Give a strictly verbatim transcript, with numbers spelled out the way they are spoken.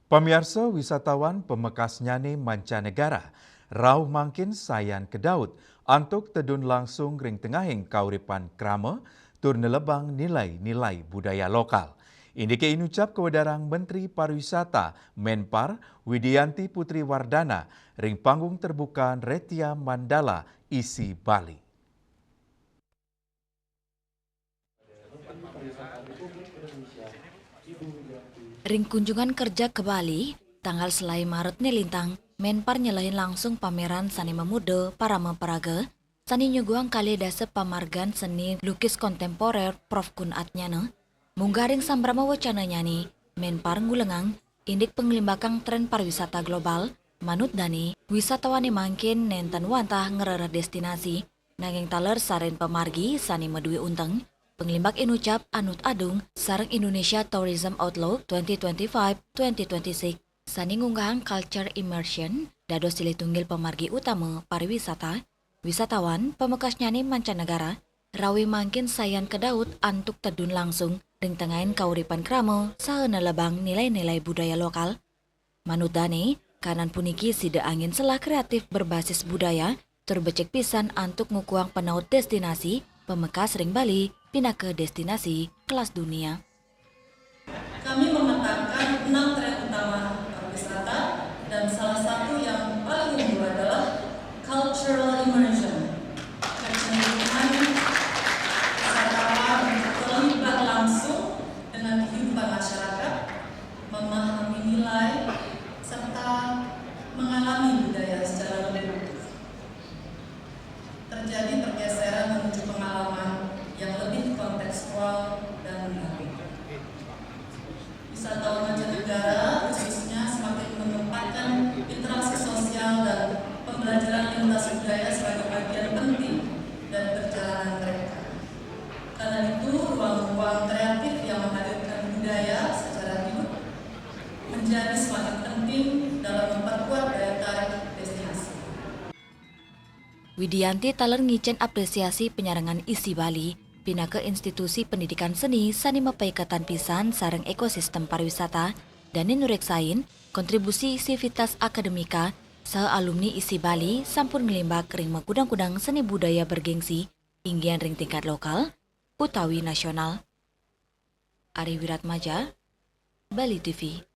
Pamiarsa, wisatawan pamekasnyane mancanegara rauh mangkin sayan ka Daud antuk tedun langsung ring tengahing kauripan krama tur nelebang nilai-nilai budaya lokal. Indike inucap kawedarang Menteri Pariwisata Menpar Widianti Putri Wardana ring panggung terbuka Retia Mandala isi Bali. Ring kunjungan kerja ke Bali, tanggal selae Maret ne lintang, Menpar nyelehin langsung pameran sane mamuda Parama Paraga, sane nyuguhang kalih dasa pamargan seni lukis kontemporer Prof Kun Atnyana. Munggah ring sambrama wacananyane, Menpar ngulengang indik panglimbakang tren pariwisata global, manut dane, wisatawane mangkin nenten wantah ngrereh destinasi, nanging taler sarin pamargi sane madue unteng, panglimbak inucap Anut Adung sareng Indonesia Tourism Outlook twenty twenty-five twenty twenty-six, sane ngunggahang culture immersion dados silih tunggil pamargi utama pariwisata. Wisatawan pamekasnyane mancanegara rawe mangkin sayan ka Daud antuk tedun langsung ring tengahin kauripan krama saha nelebang nilai-nilai budaya lokal. Manut dane, kanan puniki sida angin selah kreatif berbasis budaya tur becik pisan antuk ngukuhang panaut destinasi pamekas ring Bali pinaka destinasi kelas dunia. Kami memetakan enam tren utama pariwisata dan salah satu yang paling unggul adalah cultural immersion. Kecenderungan wisatawan untuk terlibat langsung dengan kehidupan masyarakat, memahami nilai, serta mengalami budaya secara lebih utuh. Terjadi pergeseran menuju pengalaman yang lebih kontekstual dan menarik. Wisatawan mancanegara khususnya semakin menempatkan interaksi sosial dan pembelajaran lintas budaya sebagai bagian penting dari perjalanan mereka. Karena itu, ruang-ruang kreatif yang menghadirkan budaya secara hidup menjadi semakin penting dalam memperkuat daya tarik destinasi. Widianti taler ngicen apresiasi panyarengan isi Bali pinaka institusi pendidikan seni sane mapaiketan pisan sareng ekosistem pariwisata, dane nureksain kontribusi sivitas akademika saha alumni isi Bali sampun nglimbak ring makudang-kudang seni budaya bergengsi, inggian ring tingkat lokal utawi nasional. Ari Wiratmaja, Bali T V.